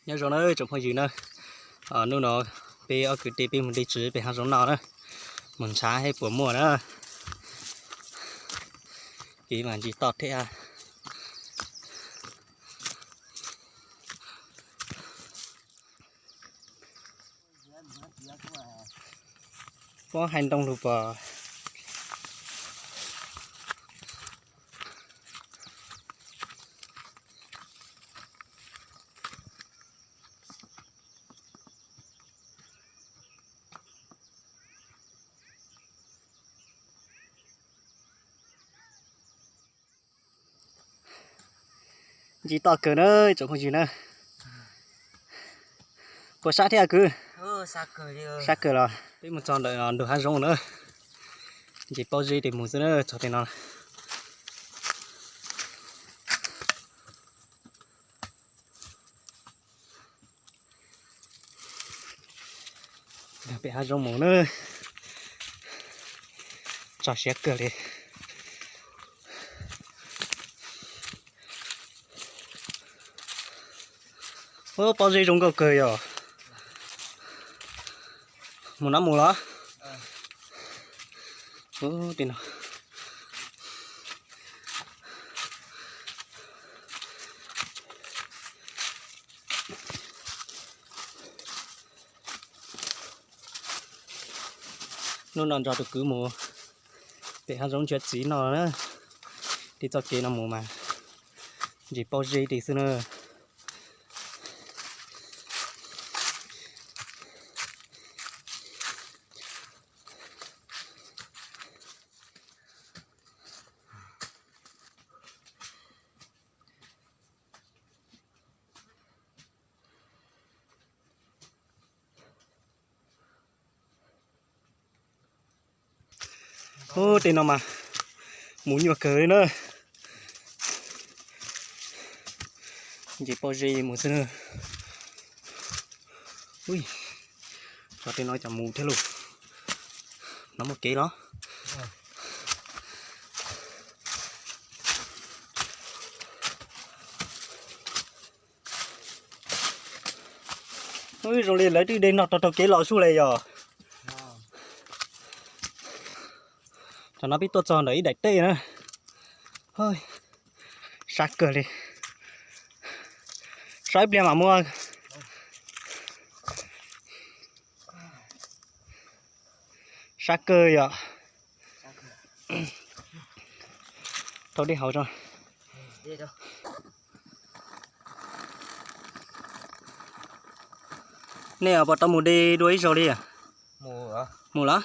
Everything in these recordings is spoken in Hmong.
Nyob zoo na tsoom phooj ywg na, hnub no peb ob kwv tij peb mus de tswv pem hav zoov no na, mus ntshav seb puas muaj na. Kev mas ntsis toj thiab. Puab hais ntoo lug pom. Ntsis toj kawg na tsoom phooj ywg na. Puas sab thiab kwv? Sab kawg los. Peb mus txog ntawm ntug hav zoov na. Ntsis pob zeb tes mus xwb na txog tej no. Pem hav zoov mus na, tso siab kawg li. Ub, pob zeb zoo nkauj kawg yom. Mus no mus los? Ub, tej no. Hnub no nrog tus kwv mus pem hav zoov nrhiav txiv no na. Tej txoj kev no mus mas ntsis pob zeb li xwb na. Ub, tej no mas mus nyuaj kawg li na. Nce pob zeb mus xwb na. Ub, tej no cov mus thiab lauj. No muaj kev los? Zoo li lawv twb de no rau rau kev los sub li yog. Tam no peb tuaj txog ntawm ib daim teb na. Sab kawg li. So ib pliag mam mus. Sab kawg yom. Tau dej haus tso. Nej puas tau mus de dua ib zaug li? Mus los?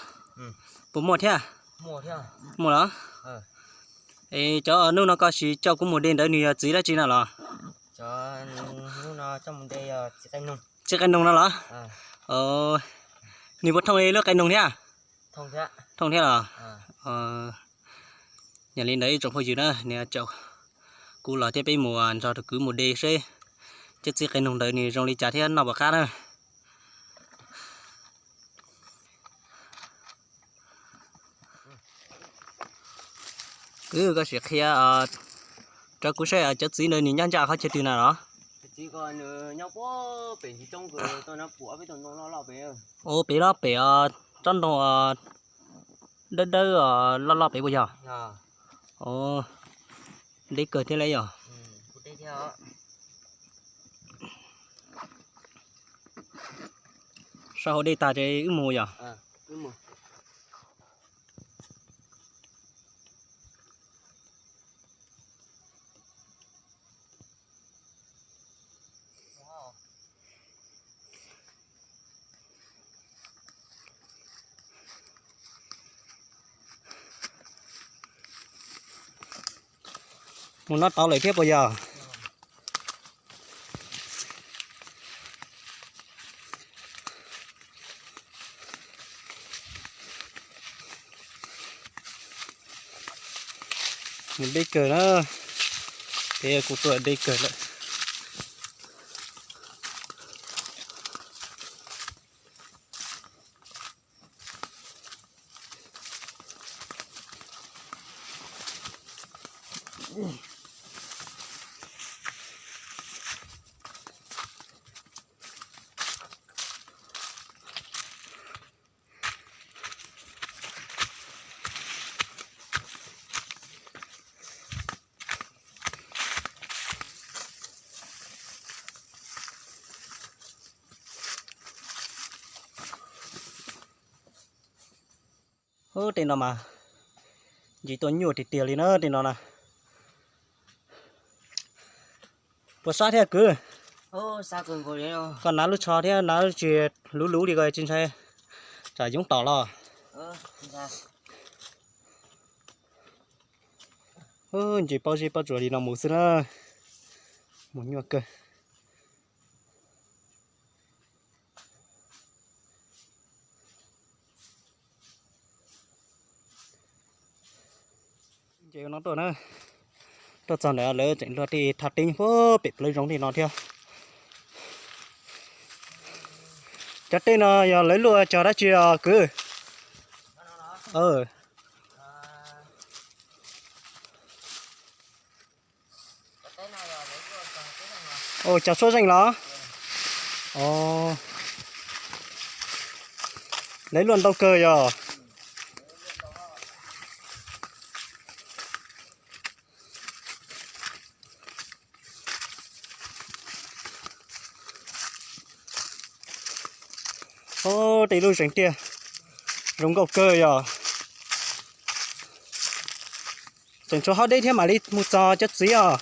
Puas muaj thiab? Muaj los? Es cov hnub no koj sim coj kuv mus de ntawd nws yog txiv dab tsi no los? Txiv qe noog no los? Nws puas thooj li lub qe noog thiab? Thooj thiab los? Yog li ntawd ib tsoom phooj ywg na, nws caum kuv los thiab peb mus nrog tus kwv mus de seb cov txiv qe noog ntawd nws zoo li cas thiab noj puas qab na. Kwv, koj sim qhia rau kuv saib cov txiv ntawd nws nyob ncaj qhov chaw twg na los? Ua pem los pem tsob ntoo dawb dawb loj loj pem puas yog? Deb kawg thiab li yog. Sau hauv dej tag ces wb mus yog. Mus no tau lawm thiab puas yog? Mus deb kawg na, peb kuj tuaj deb kawg lawm. Ub, tej no mas nce tuaj nyuaj tiag tiag li na, tej no na. Puas sab thiab kwv? Koj hnav lub tsho thiab hnav lub tsi luv luv li ko tsis ntshai tsam yoob tom los? Nce pob zeb pob tsuas li no mus xwb na. Mus nyuaj kawg. Nce no tuaj na, tuaj txog ntawd lawv tseem luaj tej thaj teb puag pem plawv zoov tej no thiab. Cov teb no yog lawv luaj cog dab tsi os kwv? Cog suab zeej los? Lawv luaj ntau kawg yog. Ub, tej lub zeeg tiag, zoo nkauj kawg yog. Tseem tshuav hov deb thiab mam li mus txog cov txiv os.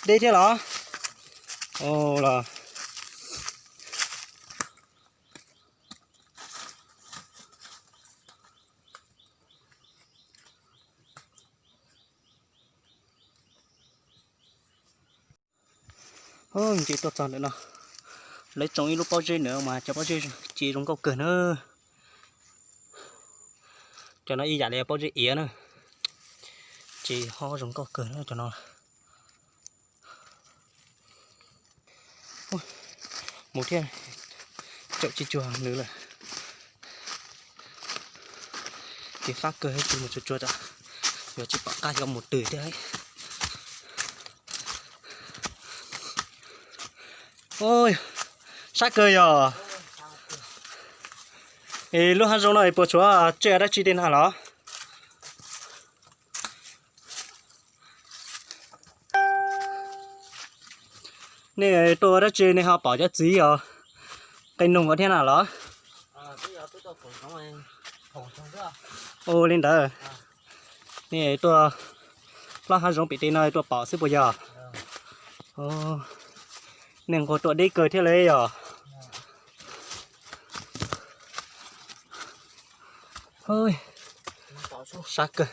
Deb thiab los? Los. Nce tuaj txog ntawm no, lawv tsoo ib lub pob zeb ntawd mas cov pob zeb ces zoo nkauj kawg na. Cov no ib yam li pob zeb iav na, ces ho zoo nkauj kawg na cov no. Mus thiab, caum tsis cuag nws lawm. Ces fab kawg tsis mus tsuag tsuag tsam yuav tsis pom qab yuav mus twg thiab. Sab kawg yog. Es lub hav zoov no es puas tshuav tsiaj dab tsi tej nag los? Nej tuaj ua dab tsi nej ho pom cov txiv os, qe noog ua thiab na los? Ua li ntawd, nej tuaj plaub hav zoov pem tej no tuaj pom xwb puas yog? Nej nquag tuaj deb kawg thiab li yog. Sab kawg.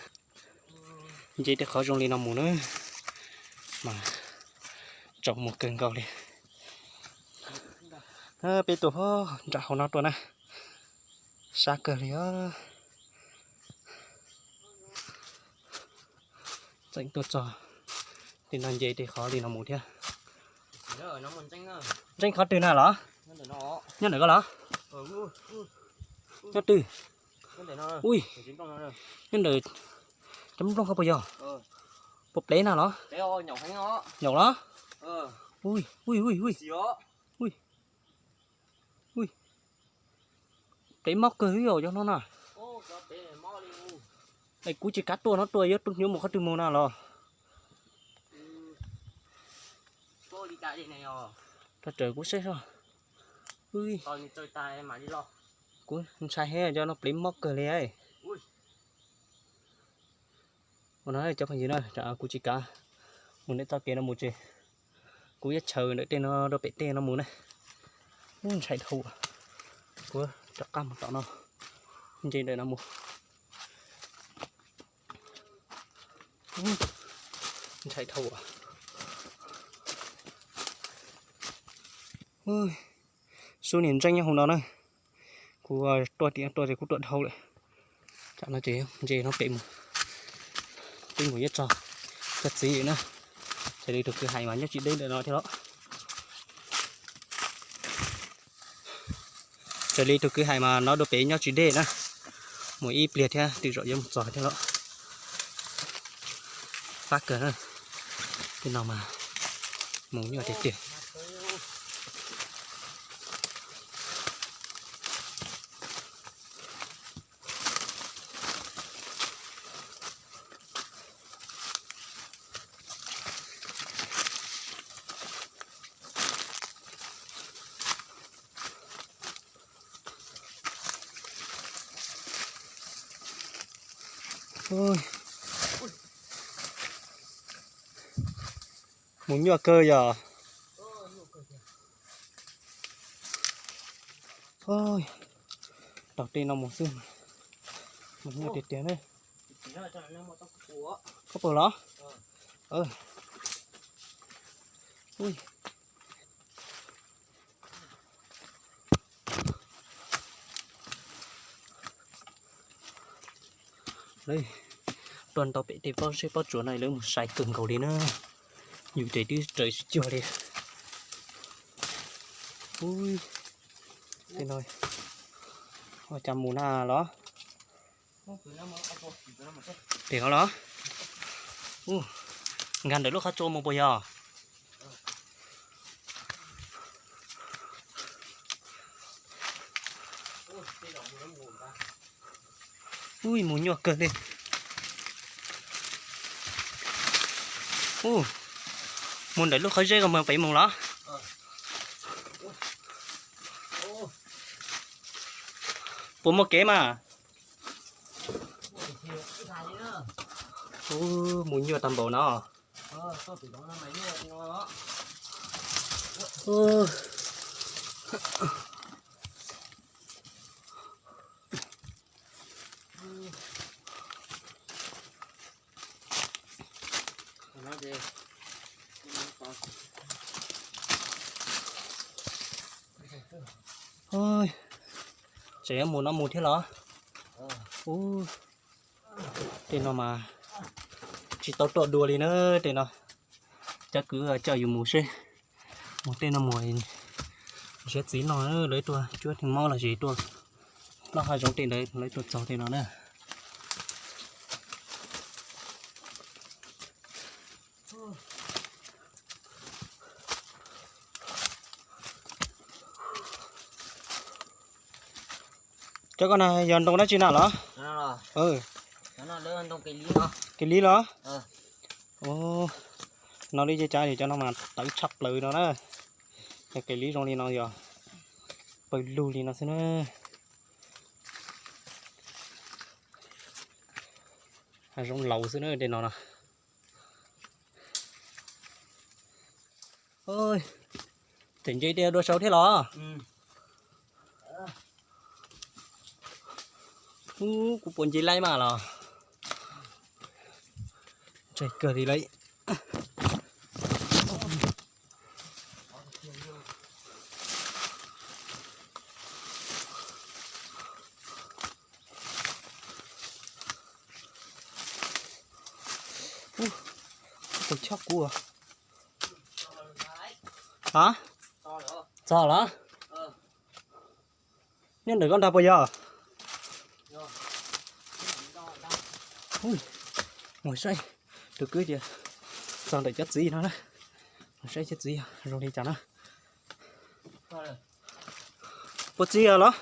Nce tej qhov zoo li no mus na, mas tsaus muag kawg nkaus li. Peb tuaj nram hauv no tuaj na, sab kawg li os. Tseem tuaj txog tej no nce tej qhov li no mus thiab. Ntseej qhov twg na los? Nyob ntawm ko los? Nyob twg? Ui, nyob ntawm cov nplooj ko puas yog? Puas plev na los? Nyaum los? Ui, ui, ui, ui. Ui, ui, plev mob kawg li os cov no na. Es kuv tsis kav tuaj no tuaj yuav tuaj hnyuv mus qhov twg mus na los? Rau tsawv kuv saib soj. Kuv ntshai heev cov no plev mob kawg li. Ua no cov phooj ywg na, kuv tsis kav mus ntawm txoj kev no mus tsev. Kuv yuav chaws ntawm tej no rau pem tej no mus na. Ub, ntshai dhau. Kuv rov qab mus tom no, nce ntawm no mus. Ntshai dhau. Xub niag ntseej nyob hauv no na. Kuv tuaj tias tuaj ces kuv tuaj dhau lawm. Tsam no ces nce no pem mus, peb mus yuav txog cov txiv na. Raws li tus kwv hais mas nyob tsis deb ntawm no thiab los. Raws li tus kwv hais mas no dua pem nyob tsis deb na. Mus ib pliag thiab twb zaum yuav mus txog thiab los. Fab kawg na. Tej no mas mus nyuaj tiag tiag. Mus nyuaj kawg yog. Taug tej no mus xwb, mus nyuaj tiag tiag na. Koj pom los? Tuaj ntau pem tej pob zeb pob tsuas no lawv mus sai kawg nkaus li na. Yus ces twb raws tsis cuag li. Tej no ua cas mus na los? Pem ko los? Nkag ntawm lub qhov tsua mus puas yog? Ui, mus nyuaj kawg li. Mus ntawm lub qhov zeb ko mus pem mus los? Puas muaj kev mas? Mus nyuaj tag npaum no. Tseem yuav mus no mus thiab los? Tej no mas tsis tau tuaj dua li na. Tej no cov kwv coj yus mus seb, mus tej no mus nrhiav txiv no, lawv tuaj cuab neeg mob los sis tuaj noj hav zoov tej ntawd lawv tuaj txog tej no na. Cov ko na yog ntoo dab tsi na los? Kev li los? No li cas cov no mas tawv tshaj plaws no na. Yog kev li zoo li no yog pawg lug li no xwb na. Hav zoov laus xwb na tej no no. Tseem nce tej dua saud thiab los? Ub, kuv puas nce laib mas los? Ntshai kawg li lawm. Tus choj kuv. Hov, txog los? Nyob ntawm koj nrag puas yog? Mus saib tus kwv tias txog ntawm cov txiv no na. Mus saib cov txiv zoo li cas na. Puas txiv los?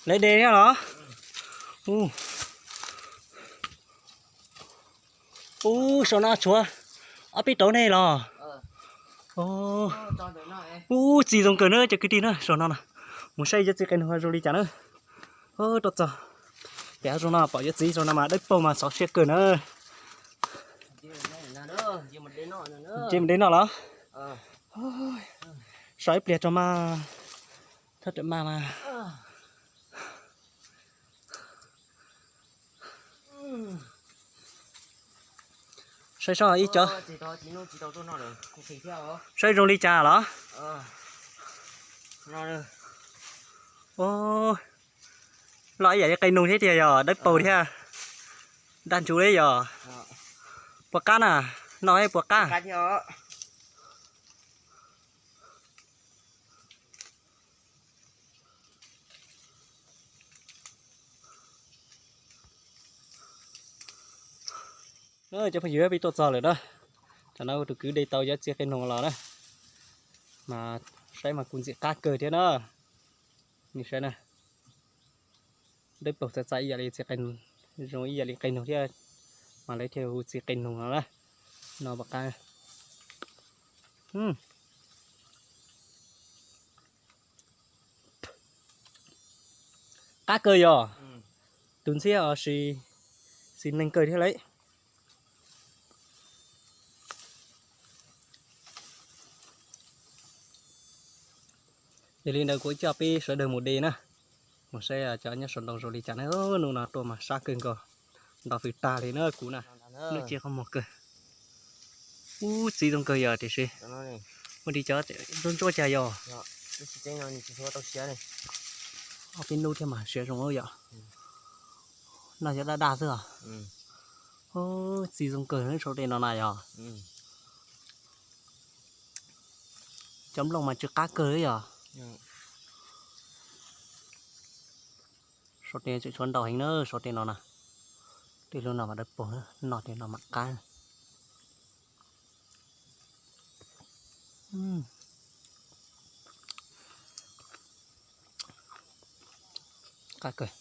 Lawv de thiab los? Ub, saum no tshuav ob peb rau nej los? Ub, txiv zoo kawg na cov kwv tij na, saum no na. Mus saib cov txiv qe nug zoo li cas na. Rau txog ces zoo no pom cov txiv zoo no mas dawb paug mas xov siab kawg na. Nce mus de noj los? Saib ib pliag tso mas, thaj ram mas mas. Saib soj ib co. Saib zoo li cas los? Loj ib yam li qe nug thiab tiag yog dawb paug thiab. Daj ntsug li yog. Puas qab na? Noj puas qab? Cov phooj ywg, peb tuaj txog lawm na. Tam no tus kwv de tau cov txiv qe nug los na. Mas saib mas kuj ntxim qab kawg thiab na. Nej saib na, dawb paug txav txav ib yam li txiv qe, zoo ib yam li qe nug thiab, mas lawv thiaj hu txiv qe nug no na. No puas qab? Qab kawg yog. Tus ntxhiab os, xis neeg kawg thiab lauj. Yog li ntawd kuv coj peb sawv daws mus de na, mus saib cov nyob saum ntoo zoo li cas na. Hnub no tuaj mas sab kawg nkaus, nto fws tag li na kuv na. Lub ciaj qhov muag kawg. Ub, txiv zoo kawg yog tiam sis muaj li cov ntsuab ntsuab cas yog. Ob peb hnub thiab mas siav zoo yom. No cov daj daj xwb os. Ub, txiv zoo kawg saum tej no na yog. Cov nplooj mas tsw qab kawg li yog. Saum tej tseem tshuav ntau heev na, saum tej no na. Tej lub no mas dawb paug, no tej no mam qab. Qab kawg.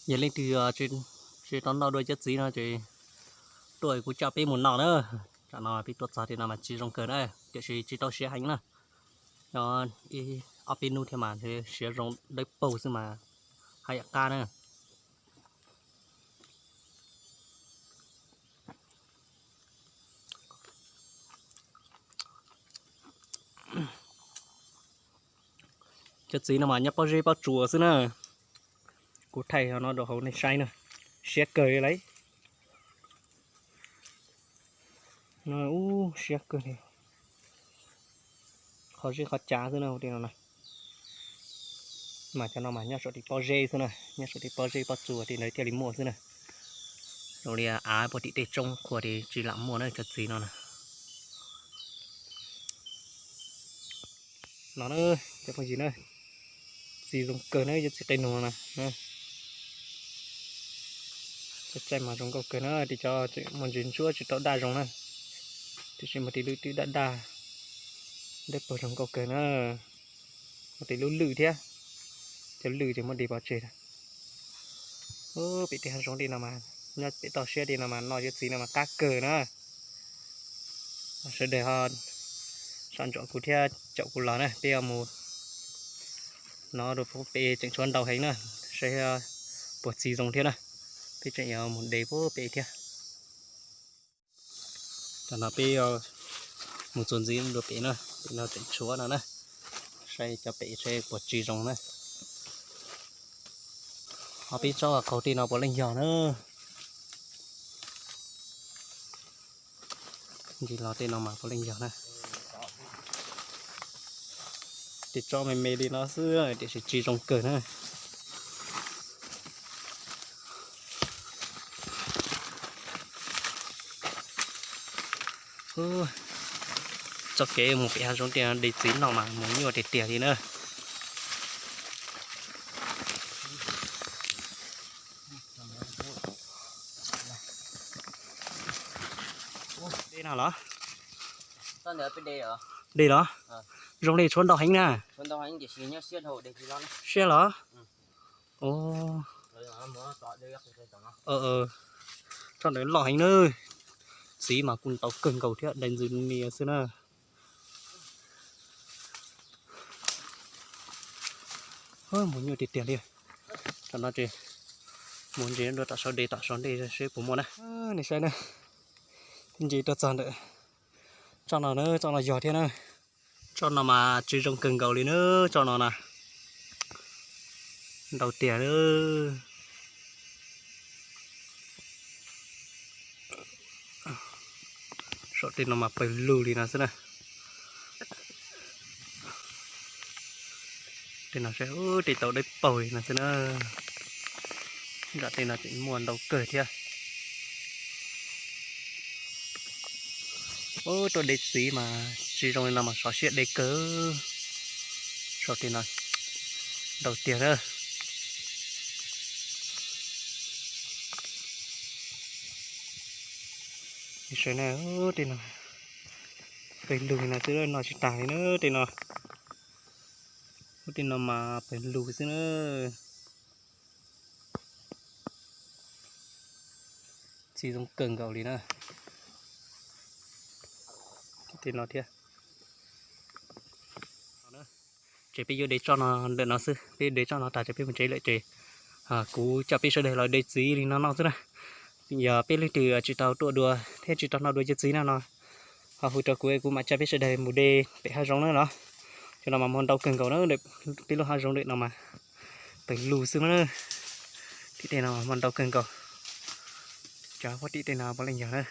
Yog leej twg tsis tau noj dua cov txiv no ces tuaj kuv coj peb mus noj na. Tsam no peb tuaj txog tej no mas txiv zoo kawg na, tiam sis tsis tau siav heev na. Nyob ib ob peb hnub thiab mas siav zoo dawb paug xwb mas haj yam qab na. Cov txiv no mas nyob pob zeb pob tsuas xwb na. Kuv thaij no rau hauv nej saib na, siab kawg li lauj. Ub, siab kawg li. Qhov zeb qhov cav xwb na, tej no na. Mas cov no mas nyob saum tim pob zeb xwb na, nyob saum tim pob zeb pob tsuas tim ntawd thiaj li muaj xwb na. Zoo li av puag tim tej roob qhuav ces tsis lam muaj na cov txiv no na. No na, cov phooj ywg na, txiv zoo kawg na, cov txiv qe nug na. Cov txaij mas zoo nkauj kawg na, tej cov tseem muaj ntsis ntsuab tsis tau daj zoo na. Tiam sis muaj tej lub twb daj daj, dawb paug zoo nkauj kawg na. Muaj tej lub lwj thiab, cov lwj ces muab de pov tseg. Pem tej hav zoov tej no mas, nyob pem toj siab tej no mas noj cov txiv no mas qab kawg na. Sawv daws ho soj ntsuam kuv thiab caum kuv los na, peb mus no rau pem tseem tshuav ntau heev na, saib puas txiv zoo thiab na. Peb tseem yuav mus de puag pem thiab. Tam no peb mus txuas ntxiv dua pem na, pem no tseem tshuav no na. Saib cov pem saib puas tsis zoo na. Ho peb tsob qaug tej no puav leej yog na. Ntsis los tej no mas puav leej yog na. Tej tsob me me li no xwb tiam sis tsis zoo kawg na. Txoj kev mus pem hav zoov tej no de txiv noj mas mus nyuaj tiag tiag li na. De no los? De los? Zoo li tshuav ntau heev na. Siab los? Tsob ntawd loj heev na. Txiv mas kuj ntau kawg nkaus thiab, dai ntxwg nias xwb na. Mus nyuaj tiag tiag li. Tam no ces mus ntsis dua tom saum de tom saum ntej seb puas muaj na. Nej saib na, ntsis tuaj txog ntawm tsob no na, tsob no yog thiab na. Tsob no mas tsis zoo kawg nkaus li na, tsob no na. Ntau tiag. Saum tej no mas pawg lug li no xwb na. Tej no saib, tej tau dawb paug li no xwb na. Nram tej no tseem muaj ntau kawg thiab. Tuaj de txiv mas tsis zoo li no mas sov siab de kawg. Saum tej no ntau tiag na. Saib na, tej no pawg lug li no xwb, no tsis tag li na tej no. Tej no mas pawg lug xwb na. Li zoo kawg nkaus li na. Tej no thiab. Ces peb yuav de tso no ntawm no xwb, peb de tso no tas ces peb mus tsev lawm ces kuv coj peb sawv daws los de txiv li no noj xwb na. Yog peb leej twg tsis tau tuaj dua thiab tsis tau noj dua cov txiv no no, ho hu rau kuv, kuv mam coj peb sawv daws mus de pem hav zoov na los. Cov no mas muaj ntau kawg nkaus na, peb lub hav zoov ntawm no mas pem lug xwb na. Tim tej no mas muaj ntau kawg nkaus. Cov pob tim tej no puav leej yog na.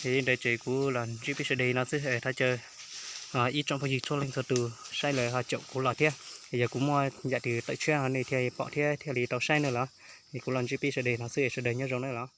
Li ntawd ces kuv los ntsib peb sawv daws no xwb, thov caw ib tsoom phooj ywg txhua leej txhua tus saib lawm ho caum kuv los thiab. Yog kuv muaj yam twg tawm tshiab nej thiaj pom thiab thiaj li tau saib na los. Es kuv los ntsib peb sawv daws no xwb, sawv daws nyob zoo na los.